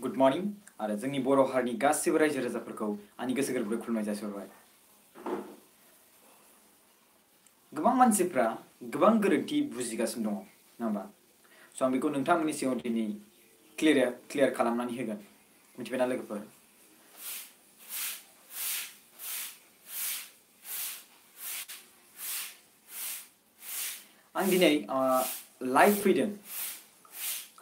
Good morning आरो जोंनि बर' हारिनि गासिबो रायजो राजाफोरखौ आंनि गोसो गोरबोनिफ्राय खुलुमनाय जासिहरबाय। गोबां मानसिफ्रा गोबां गोरोन्थि बुजिगासिनो दङ नङा होमबा? स' आं बेखौ नोंथांमोननि सिगाङाव दिनै क्लियार खालामनानै होगोन। मिथिबायना लोगोफोर? आं दिनै लाइभ फैदों।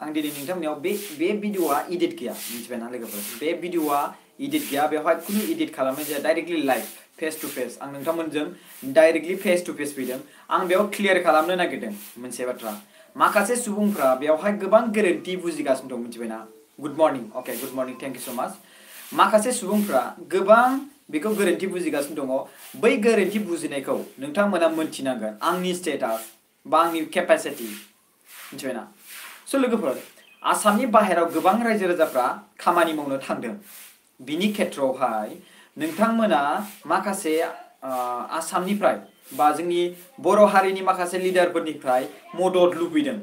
आं दिनै नोंथांमोननियाव बे भिडिअआ इडिट गैया। मिथिबायना लोगोफोर? बे भिडिअआ इडिट गैया। बेवहाय खुनु इडिट खालामनाय जाया। Directly live face to face आं नोंथांमोनजों डाइरेक्टलि फेस टु फेस फैदों। आं बेयाव क्लियार खालामनो नागिरदों मोनसे बाथ्रा। माखासे सुबुंफ्रा बेवहाय गोबां गोरोन्थि बुजिगासिनो दं। मिथिबायना? Good morning. Okay, good morning. Thank you स' माच। माखासे सुबुंफ्रा गोबां बेखौ गोरोन्थि बुजिगासिनो दङ। बै गोरोन्थि बुजिनायखौ नोंथांमोना मोनथिनांगोन। आंनि स्टेटास बा आंनि केपासिटि। मिथिबायना? स' लोगोफोर, आसामनि बाहेराव गोबां रायजो राजाफ्रा खामानि मावनो थांदों। बिनि खेथ्रआवहाय नोंथांमोना माखासे आसामनिफ्राय बा जोंनि बर' हारिनि माखासे लिडारफोरनिफ्राय मदद लुबैदों।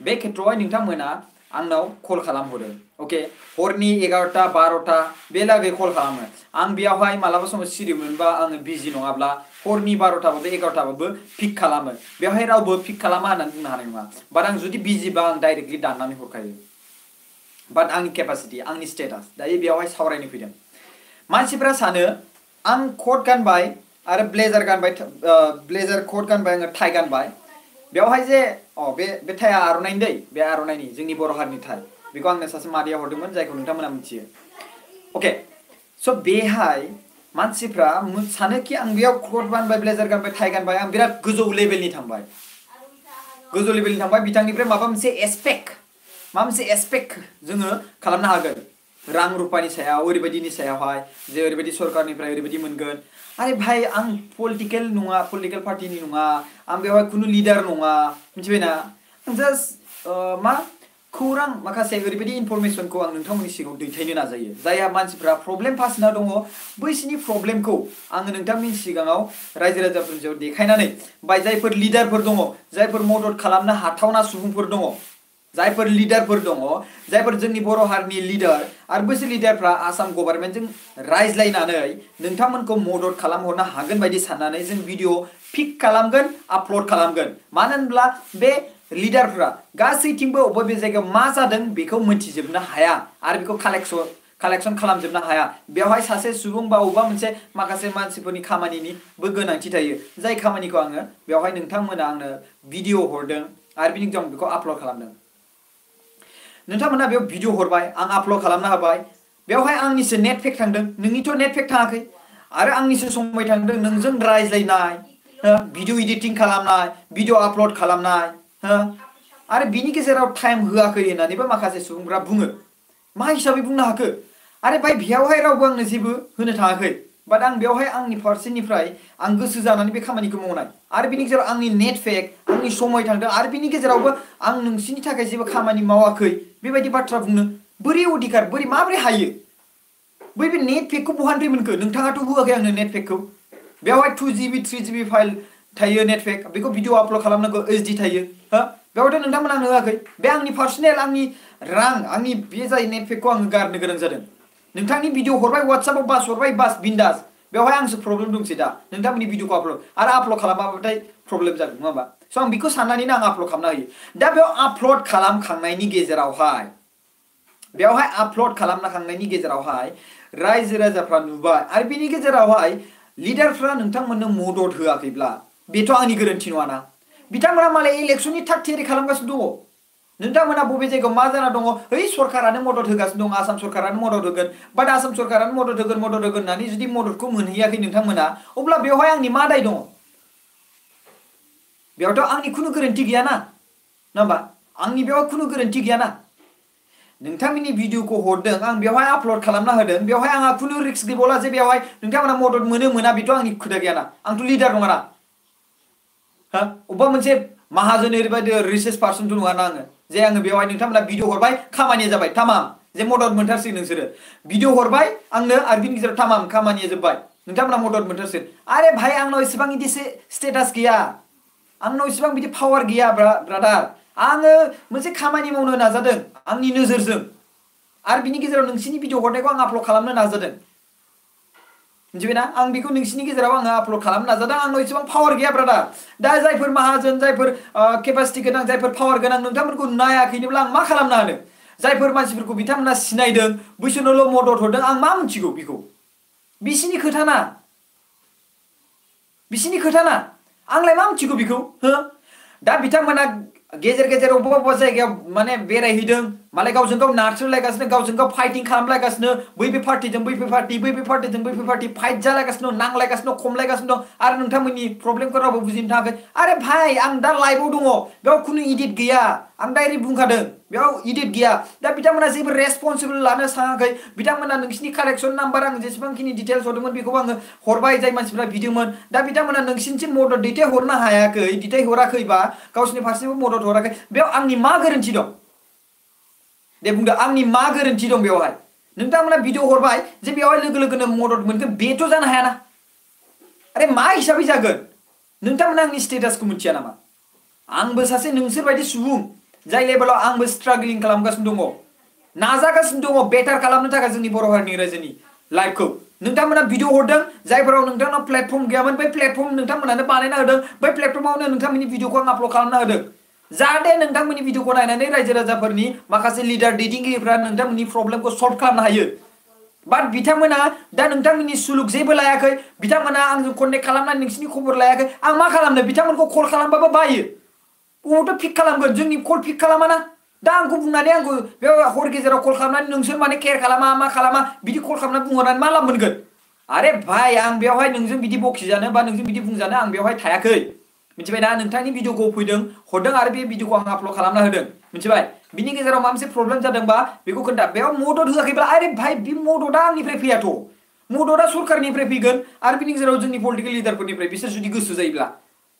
बे खेथ्रआवहाय नोंथांमोना आंनाव कल खालामहरो। अके, हरनि 11टा 12टा बेलागै कल खालामो। आं बेयावहाय मालाबा समाव सिरि मोनबा आङो बिजि नङाब्ला हरनि 12टाबाबो 11टाबाबो पिक खालामो। बेवहाय रावबो पिक खालामा होननानै बुंनो हानाय नङा। बाट आं जुदि बिजिबा आं डाइरेक्टलि दाननानै हरखायो। बाट आंनि केपासिटि, आंनि स्टेटास दायो बेयावहाय सावरायनो फैदों। मानसिफ्रा सानो आं कट गानबाय आरो ब्लेजार गानबाय, ब्लेजार कट गानबाय, आङो टाइ गानबाय। बेवहाय जे बे टाइआ आर'नाइनि दै, बे आर'नाइनि जोंनि बर' हारिनि टाइ। बेखौ आंनो सासे मादैया हरदोंमोन, जायखौ नोंथांमोना मिथियो। अके, स' बेहाय मानसिफ्रा सानोखि आं बेयाव कट गानबाय, ब्लेजार गानबाय, टाइ गानबाय, आं बिराद गोजौ लेभेलनि थांबाय। गोजौ लेभेलनि थांबाय, बिथांनिफ्राय माबा मोनसे एसपेक्ट जोङो खालामनो हागोन। रां रुपानि सायाव, ओरैबायदिनि सायावहाय जे ओरैबायदि सरकारनिफ्राय ओरैबायदि मोनगोन। आरे भाई, आं पलिटिकेल नङा, पलिटिकेल पार्टिनि नङा, आं बेवहाय खुनु लिडार नङा। मिथिबायना? आं जास्ट खौरां माखासे ओरैबायदि इनफरमेसनखौ आं नोंथांमोननि सिगाङाव दैथायनो नाजायो। जायहा मानसिफ्रा प्रब्लेम फास जाना दङ, बैसिनि प्रब्लेमखौ आङो नोंथांमोननि सिगाङाव रायजो राजाफोरनि सायाव देखायनानै, बाय जायफोर लिडारफोर दङ, जायफोर मदद खालामनो हाथावना सुबुंफोर दङ, जायफोर लिडारफोर दङ, जायफोर जोंनि बर' हारिनि लिडार, आरो बैसोर लिडारफ्रा आसाम गभर्नमेन्टजों रायज्लायनानै नोंथांमोनखौ मदद खालामहरनो हागोन बायदि साननानै जों भिडिअ पिक खालामगोन, आपल'ड खालामगोन। मानो होनब्ला बे लिडारफ्रा गासैथिंबो बबे जायगायाव मा जादों बेखौ मोनथिजोबनो हाया आरो बेखौ कालेक्सन खालामजोबनो हाया। बेवहाय सासे सुबुं बा अबेबा मोनसे माखासे मानसिफोरनि खामानिनिबो गोनांथि थायो। जाय खामानिखौ आङो बेवहाय नोंथांमोना आंनो भिडिअ हरदों आरो बिनि उनाव बेखौ आपल'ड खालामदों। नोंथांमोना बेयाव भिडिअ हरबाय, आं आपल'ड खालामना होबाय। बेवहाय आंनिसो नेट पेक थांदों, नोंनिथ' नेट पेक थाङाखै। आरो आंनिसो समय थांदों नोंजों रायज्लायनाय, भिडिअ इडिटिं खालामनाय, भिडिअ आपल'ड खालामनाय, आरो बिनि गेजेराव टाइम होआखै होननानैबो माखासे सुबुंफ्रा बुङो। मा हिसाबै बुंनो हाखो? आरे भाई, बेयावहाय रावबो आंनो जेबो होनो थाङाखै। बाट आं बेवहाय आंनि फारसेनिफ्राय आं गोसो जानानै बे खामानिखौ मावनाय। आरो बिनि गेजेराव आंनि नेट पेक, आंनि समय थांदों, आरो बिनि गेजेरावबो आं नोंसिनि थाखाय जेबो खामानि मावाखै बेबायदि बाथ्रा बुंनो बोरै अधिकार, माबोरै हायो? बै बे नेट पेकखौ बहानिफ्राय मोनखो? नोंथाङाथ' होआखै आंनो नेट पेकखौ। बेवहाय 2GB 3GB फाइल थायो नेट पेक, बेखौ भिडिअ आपल'ड खालामनांगौ HD थायो। बेवहायथ' नोंथांमोना आंनो होआखै। बे आंनि पार्सनेल, आंनि रां, आंनि बे जाय नेट पेकखौ आङो गारनो गोनां जादों। नोंथांनि भिडिअ हरबाय, वाट्सएपआव बास हरबाय, बास बिन्दास। बेवहाय आंसो प्रब्लेम दंसै दा, नोंथांमोननि भिडिअखौ आपल'ड खालामाबाथाय प्रब्लेम जागोन नङा होमबा? स' आं बेखौ साननानैनो आं आपल'ड खालामना होयो। दा बेयाव आपल'ड खालामखांनायनि गेजेरावहाय रायजो राजाफ्रा नुबाय, आरो बिनि गेजेरावहाय लिडारफ्रा नोंथांमोननो मदद होआखैब्ला बेथ' आंनि गोरोन्थि नङाना। बिथांमोना मालाय इलेक्सननि थाग थियारि खालामगासिनो दङ। नोंथांमोना बबे जायगायाव मा जाना दङ, सरकारानो मदद होगासिनो दं, आसाम सरकारानो मदद होगोन, बाट आसाम सरकारानो मदद होगोन होननानै जुदि मददखौ मोनहैयाखै नोंथांमोना, अब्ला बेवहाय आंनि मा दाय दङ? बेयावथ' आंनि खुनु गोरोन्थि गैयाना, नङा होमबा? आंनि बेयाव खुनु गोरोन्थि गैयाना। नोंथांमोननि भिडिअखौ हरदों, आं बेवहाय आपल'ड खालामना होदों। बेवहाय आंहा खुनु रिस्क गैबावला जे बेवहाय नोंथांमोना मदद मोना बेथ' आंनि खोथा गैयाना। आंथ' लिडार नङाना। अबेबा मोनसे माहाजोन ओरैबायदि रिसार्च पार्सनथ' नङाना आङो जे आङो बेवहाय नोंथांमोना भिडिअ हरबाय, खामानिया जाबाय, तामाम, जे मदद मोनथारसिगोन नोंसोरो। भिडिअ हरबाय आंनो, आरो बिनि गेजेराव तामाम, खामानिया जोब्बाय, नोंथांमोना मदद मोनथारसिगोन। आरे भाई, आंनाव एसेबां बिदि स्टेटास गैया, आंनाव एसेबां बिदि पावार गैया ब्रादार। आङो मोनसे खामानि मावनो नाजादों आंनि नोजोरजों। आरो बिनि गेजेराव नोंसिनि भिडिअ हरनायखौ आं आपल'ड खालामनो नाजादों मिथिबायना आं बेखौ नोंसिनि गेजेराव आङो आपल'ड खालामनो नाजादों आंनाव एसेबां पावार गैया ब्रादार दा जायफोर माहाजोन जायफोर केपासिटि गोनां जायफोर पावार गोनां नोंथांमोनखौ नायाखैनोब्ला आं मा खालामनो हानो जायफोर मानसिफोरखौ बिथांमोना सिनायदों बैसोरनोल' मदद हरदों आं मा मिथिगौ बेखौ बिसिनि खोथा ना आंलाय मा मिथिगौ बेखौ हो दा बिथांमोना गेजेर गेजेर अबेबा जायगायाव माने बेरायहैदों मालाय गावजों गाव नारथ्रोलायगासिनो गावजों गाव फाइटिं खालामलायगासिनो बैबे पार्टिजों बैबे पार्टि फाइट जालायगासिनो नांलायगासिनो खमलायगासिनो दं आरो नोंथांमोननि प्रब्लेमखौ रावबो बुजिनो थाङाखै आरे भाई आं दा लाइभआव दङ बेयाव खुनु इडिट गैया आं डाइरेक्ट बुंखादों बेयाव इडिट गैया दा बिथांमोना जेबो रेसपन्सिबल लानो सानाखै बिथांमोना नोंसिनि कालेक्सन नाम्बार आं जेसेबांखिनि डिटेल्स हरदोंमोन बेखौ आङो हरबाय जाय मानसिफ्रा बिदोंमोन दा बिथांमोना नोंसिनिसिम मदद दैथायहरनो हायाखै दैथायहराखैबा गावसिनि फारसेबो मदद हराखै बेयाव आंनि मा गोरोन्थि दं दे बुंदो आंनि मा गोरोन्थि दं बेवहाय नोंथांमोना भिडिअ हरबाय जे बेवहाय लोगो लोगोनो मदद मोनगोन बेथ' जानो हायाना अरे मा हिसाबै जागोन नोंथांमोना आंनि स्टेटासखौ मिथिया नामा आंबो सासे नोंसोर बायदि सुबुं जाय लेभेलाव आंबो स्ट्रागलिं खालामगासिनो दङ नाजागासिनो दङ बेटार खालामनो थाखाय जोंनि बर' हारिनि रायजोनि लाइफखौ नोंथांमोना भिडिअ हरदों जायफोराव नोंथांनाव प्लेटफर्म गैयामोन बै प्लेटफर्म नोंथांमोनानो बानायना होदों बै प्लेटफर्मावनो नोंथांमोननि भिडिअखौ आं आपल'ड खालामना होदों जाहाथे नोंथांमोननि भिडिअखौ नायनानै रायजो राजाफोरनि माखासे लिडार दैदेनगिरिफ्रा नोंथांमोननि प्रब्लेमखौ सल्भ खालामनो हायो बाट बिथांमोना दा नोंथांमोननि सुलुक जेबो लायाखै बिथांमोना आंजों कन्टेक्ट खालामनानै नोंसिनि खबर लायाखै आं मा खालामनो बिथांमोनखौ कल खालामबाबो बायो बबावथ' पिक खालामगोन जोंनि कल पिक खालामाना दा आंखौ बुंनानै आंखौ बे हर गेजेराव कल खालामनानै नोंसोर माने केयार खालामा मा खालामा बिदि कल खालामनानै बुंहरनानै मा लाब मोनगोन आरे भाई आं बेवहाय नोंजों बिदि बखिजानो बा नोंजों बिदि बुंजानो आं बेवहाय थायाखै मिथिबायना नोंथांनि भिडिअखौ फैदों हरदों आरो बे भिडिअखौ आं आपल'ड खालामना होदों मिथिबाय बिनि गेजेराव माबा मोनसे प्रब्लेम जादोंबा बेखौ खोन्था बेयाव मदद होआखैब्ला आरे भाई बे मददा आंनिफ्राय फैयाथ' मददा सरकारनिफ्राय फैगोन आरो बिनि गेजेराव जोंनि पलिटिकेल लिडारफोरनिफ्राय बिसोर जुदि गोसो जायोब्ला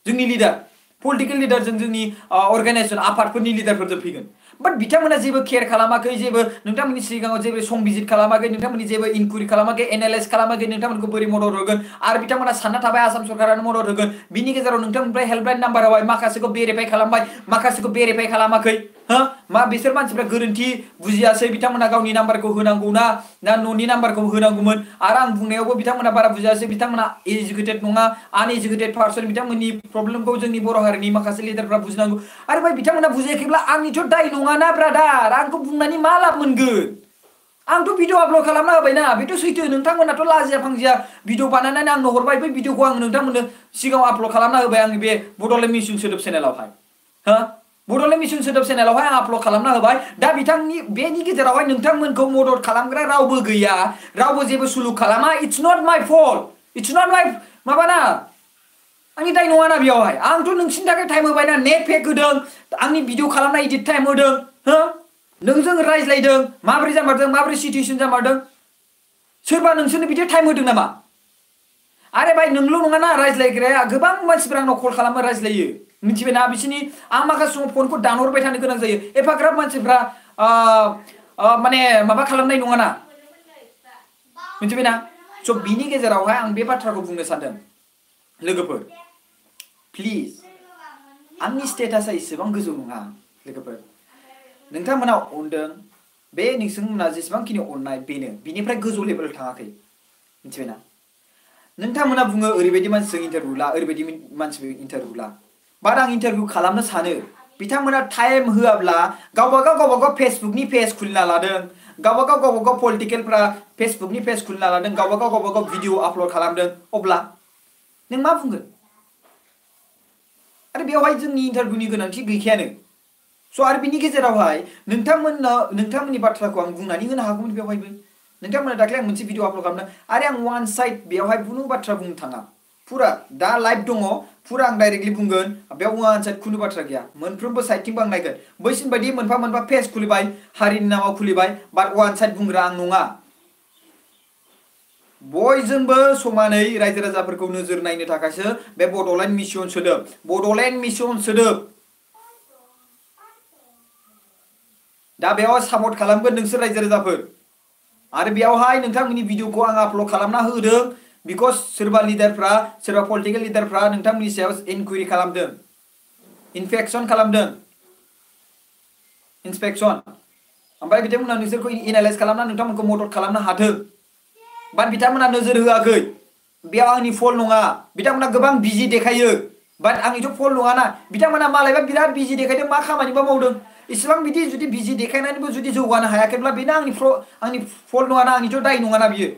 जोंनि लिडार पलिटिकेल लिडारजों जोंनि अर्गानाइजेसन आफादफोरनि लिडारफोरजों फैगोन बाट बिथांमोना जेबो केयार खालामाखै जेबो नोंथांमोननि सिगाङाव जेबो संबिजित खालामाखै नोंथांमोननि जेबो इनकुइरि खालामाखै एनालाइज खालामाखै नोंथांमोनखौ बोरै मदद होगोन आरो बिथांमोना सानना थाबाय आसाम सरकारानो मदद होगोन बिनि गेजेराव नोंथांमोननिफ्राय हेल्पलाइन नाम्बार होबाय माखासेखौ भेरिफाइ खालामबाय माखासेखौ भेरिफाइ खालामाखै हो मा बिसोर मानसिफ्रा गोरोन्थि बुजियासै बिथांमोना गावनि नाम्बारखौ होनांगौ ना न'नि नाम्बारखौ होनांगौमोन आरो आं बुंनायावबो बिथांमोना बारा बुजियासै बिथांमोना एजुकेटेड नङा आनएजुकेटेड पार्सन बिथांमोननि प्रब्लेमखौ जोंनि बर' हारिनि माखासे लिडारफ्रा बुजिनांगौ आरो भाई बिथांमोना बुजियाखैब्ला आंनिथ' दाय नङाना ब्रादार आंखौ बुंनानै मा लाब मोनगोन आंथ' भिडिअ आपल'ड खालामना होबायना बेथ' सैथो नोंथांमोनाथ' लाजिया फांजिया भिडिअ बानायनानै आंनो हरबाय बै भिडिअखौ आं नोंथांमोननो सिगाङाव आपल'ड खालामना होबाय आंनि बे बड'लेण्ड मिसन सोदोब चेनेलावहाय हो बड'लेण्ड मिसन सोदोब चेनेलावहाय आं आपल'ड खालामना होबाय दा बिथांनि बेनि गेजेरावहाय नोंथांमोनखौ मदद खालामग्रा रावबो गैया रावबो जेबो सुलुक खालामा इट्स नट माय फल्ट इट्स नट माय माबाना आंनि दाय नङाना बेयावहाय आंथ' नोंसिनि थाखाय टाइम होबायना नेट पेक होदों आंनि भिडिअ खालामनाय इडिट टाइम होदों हो नोंजों रायज्लायदों माबोरै जामारदों माबोरै सिचुएसन जामारदों सोरबा नोंसोरनो बिदि टाइम होदों नामा आरे भाई नोंल' नङाना रायज्लायग्राया गोबां मानसिफ्रा आंनाव कल खालामो रायज्लायो मिथिबायना बिसिनि आं माखासे समाव फनखौ दानहरबाय थानो गोनां जायो एफाग्राब मानसिफ्रा माने माबा खालामनाय नङाना मिथिबायना स' बिनि गेजेरावहाय आं बे बाथ्राखौ बुंनो सानदों लोगोफोर प्लिज आंनि स्टेटासा एसेबां गोजौ नङा लोगोफोर नोंथांमोना अनदों बे नोंथांमोना जेसेबांखिनि अननाय बेनो बिनिफ्राय गोजौ लेभेल थाङाखै मिथिबायना नोंथांमोना बुङो ओरैबायदि मानसिजों इन्टारभिउ ला ओरैबायदि मानसिजों इन्टारभिउ ला बाट आं इन्टारभिउ खालामनो सानो बिथांमोना टाइम होआब्ला गावबागाव फेसबुकनि पेज खुलिना लादों गावबागाव पलिटिकेलफ्रा फेसबुकनि पेज खुलिना लादों गावबागाव भिडिअ आपल'ड खालामदों अब्ला नों मा बुंगोन आरो बेवहाय जोंनि इन्टारभिउनि गोनांथि गैखायानो स' आरो बिनि गेजेरावहाय नोंथांमोननि बाथ्राखौ आं बुंनानै होनो हागौमोन बेवहायबो नोंथांमोना दाख्लै आं मोनसे भिडिअ आपल'ड खालामदों आरो आं वान साइड बेवहाय खुनु बाथ्रा बुंनो थाङा फुरा दा लाइभ दङ फुरा आं डाइरेक्टलि बुंगोन बेयाव वान साइड खुनु बाथ्रा गैया मोनफ्रोमबो साइडथिंबो आं नायगोन बैसिन बायदि मोनफा पेज खुलिबाय हारिनि नामाव खुलिबाय बाट वान साइड बुंग्रा आं नङा बयजोंबो समानै रायजो राजाफोरखौ नोजोर नायनो थाखायसो बे बड'लेण्ड मिसन सोदोब दा बेयाव सापर्ट खालामगोन नोंसोर रायजो राजाफोर आरो बेयावहाय नोंथांमोननि भिडिअखौ आं आपल'ड खालामना होदों बिकज सोरबा लिडारफ्रा सोरबा पलिटिकेल लिडारफ्रा नोंथांमोननि सायाव इनकुइरि खालामदों इन्सपेक्सन ओमफ्राय बिथांमोना नोंसोरखौ एनालाइज खालामना नोंथांमोनखौ मदद खालामनो हाथों बाट बिथांमोना नोजोर होआखै बेयाव आंनि फल नङा बिथांमोना गोबां बिजि देखायो बाट आंनिथ' फल नङाना बिथांमोना मालायबा बिराद बिजि देखायदों मा खामानिबा मावदों इसेबां बिदि जुदि बिजि देखायनानैबो जुदि जौगानो हायाखैब्ला बेनो आंनि फल नङाना आंनिथ' दाय नङाना बियो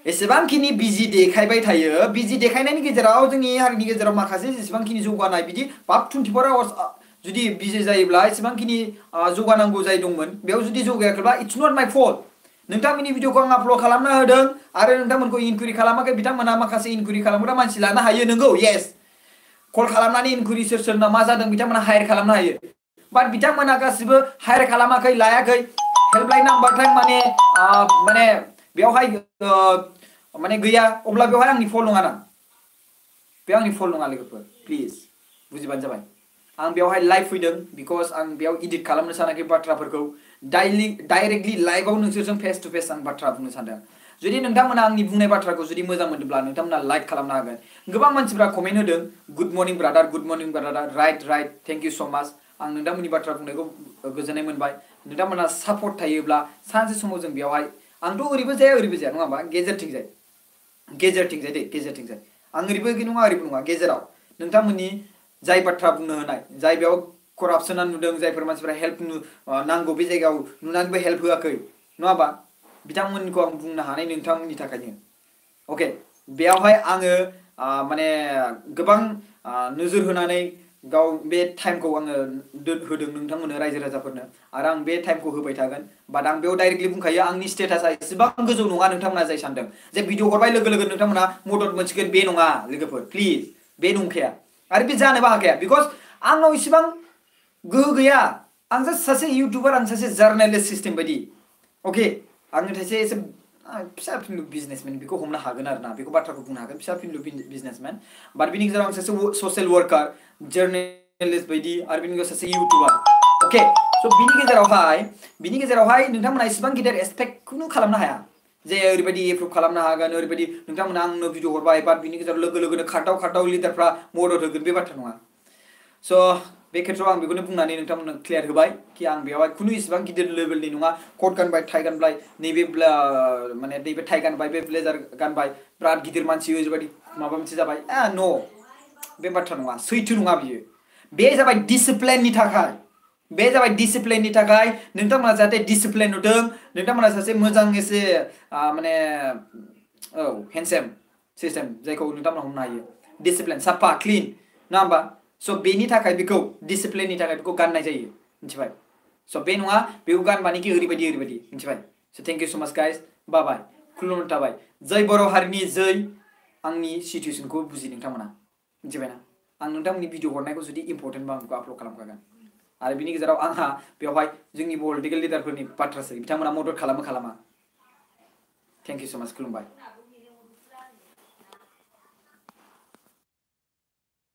एसेबांखिनि बिजि देखायबाय थायो बिजि देखायनायनि गेजेराव जोंनि हारिनि गेजेराव माखासे जेसेबांखिनि जौगानाय बिदि बाब 24 आवार्स जुदि बिजि जायोब्ला एसेबांखिनि जौगानांगौ जाय दंमोन बेयाव जुदि जौगायाखैब्ला इट्स नट माय फल्ट नोंथांमोननि भिडिअखौ आं आपल'ड खालामना होदों आरो नोंथांमोनखौ इनकुइरि खालामाखै बिथांमोना माखासे इनकुइरि खालामग्रा मानसि लानो हायो नंगौ येस कल खालामनानै इनकुइरि सोरना मा जादों बिथांमोना हायार खालामनो हायो बाट बिथांमोना गासिबो हायार खालामाखै लायाखै हेल्पलाइन नाम्बारथाय माने बेवहाय माने गैया अब्ला बेवहाय आंनि फल नङा ना बे आंनि फल नङा लोगोफोर प्लिज बुजिबानो जाबाय आं बेवहाय लाइभ फैदों बिकज आं बेयाव इडिट खालामनो सानाखै बाथ्राफोरखौ डाइरेक्टलि लाइभआव नोंसोरजों फेस टु फेस आं बाथ्रा बुंनो सानदों जुदि नोंथांमोना आंनि बुंनाय बाथ्राखौ जुदि मोजां मोनदोंब्ला नोंथांमोना लाइक खालामनो हागोन गोबां मानसिफ्रा कमेन्ट होदों good morning brother right thank you so माच आं नोंथांमोननि बाथ्रा बुंनायखौ गोजोननाय मोनबाय नोंथांमोना सापर्ट थायोब्ला सानसे समाव जों बेवहाय आंथ' ओरैबो जाया नङा होमबा गेजेरथिंजाय दे गेजेरथिंजाय आं ओरैबो नङा ओरैबो नङा गेजेराव नोंथांमोननि जाय बाथ्रा बुंनो होनाय जाय बेयाव करापसना नुदों जायफोर मानसिफ्रा हेल्प नांगौ बे जायगायाव नुनानैबो हेल्प होआखै नङा होमबा बिथांमोनखौ आं बुंनो हानाय नोंथांमोननि थाखायनो अके बेयावहाय आङो माने गोबां नोजोर होनानै गाव बे टाइमखौ आङो होदों नोंथांमोननो रायजो राजाफोरनो आरो आं बे टाइमखौ होबाय थागोन बाट आं बेयाव डाइरेक्टलि बुंखायो आंनि स्टेटासा एसेबां गोजौ नङा नोंथांमोना जाय सानदों जे भिडिअ हरबाय लोगो लोगो नोंथांमोना मदद मोनसिगोन बे नङा लोगोफोर प्लिज बे नंखाया आरो बे जानोबो हाखाया बिकज आंनाव इसेबां गोहो गैया आं जास्ट सासे इउटुबार आं सासे जार्नालिस्ट सिस्टेम बायदि अके आंनो थाइसे एसे फिसा फिनलु बिजनेसमेन बेखौ हमनो हागोन आरो ना बेखौ बाथ्राखौ बुंनो हागोन फिसा फिनलु बिजनेसमेन बाट बिनि गेजेराव आं सासे ससियेल वर्कार जार्नालिस्ट बायदि आरो बिनि गेजेराव सासे इउटुबार अके स' बिनि गेजेरावहाय नोंथांमोना इसेबां गिदिर एक्सपेक्टखौनो खालामनो हाया जे ओरैबायदि एप्रुभ खालामनो हागोन ओरैबायदि नोंथांमोना आंनो भिडिअ हरबाय बाट बिनि गेजेराव लोगो लोगोनो खारदाव लिडारफ्रा मदद होगोन बे बाथ्रा नङा स' बे खेत्रआव आं बेखौनो बुंनानै नोंथांमोननो क्लियार होबाय कि आं बेवहाय खुनु इसेबां गिदिर लेभेलनि नङा कट गानबाय टाइ गानबाय नैबे माने नैबे टाइ गानबाय बे ब्लेजार गानबाय बिराद गिदिर मानसि ओरैबायदि माबा मोनसे जाबाय न' बे बाथ्रा नङा सैथो नङा बियो बे जाबाय डिसिप्लिननि थाखाय नोंथांमोना जाहाथे डिसिप्लिन नुदों नोंथांमोना सासे मोजां एसे माने हेन्डसेम सिस्टेम जायखौ नोंथांमोना हमनो हायो डिसिप्लिन साफा क्लिन नङा होमबा स' बेनि थाखाय बेखौ डिसिप्लिननि थाखाय बेखौ गाननाय जायो मिथिबाय स' बे नङा बेखौ गानबानोखि ओरैबायदि मिथिबाय स' थेंक इउ सो माच गाइस बाय खुलुमनाय थाबाय जै बर' हारिनि जै आंनि सिटुएसनखौ बुजि नोंथांमोना मिथिबायना आं नोंथांमोननि भिडिअ हरनायखौ जुदि इम्परटेन्टबा आं बेखौ आपल'ड खालामखागोन आरो बिनि गेजेराव आंहा बेवहाय जोंनि पलिटिकेल लिडारफोरनि बाथ्रासो बिथांमोना मदद खालामा थेंक इउ सो माच खुलुमबाय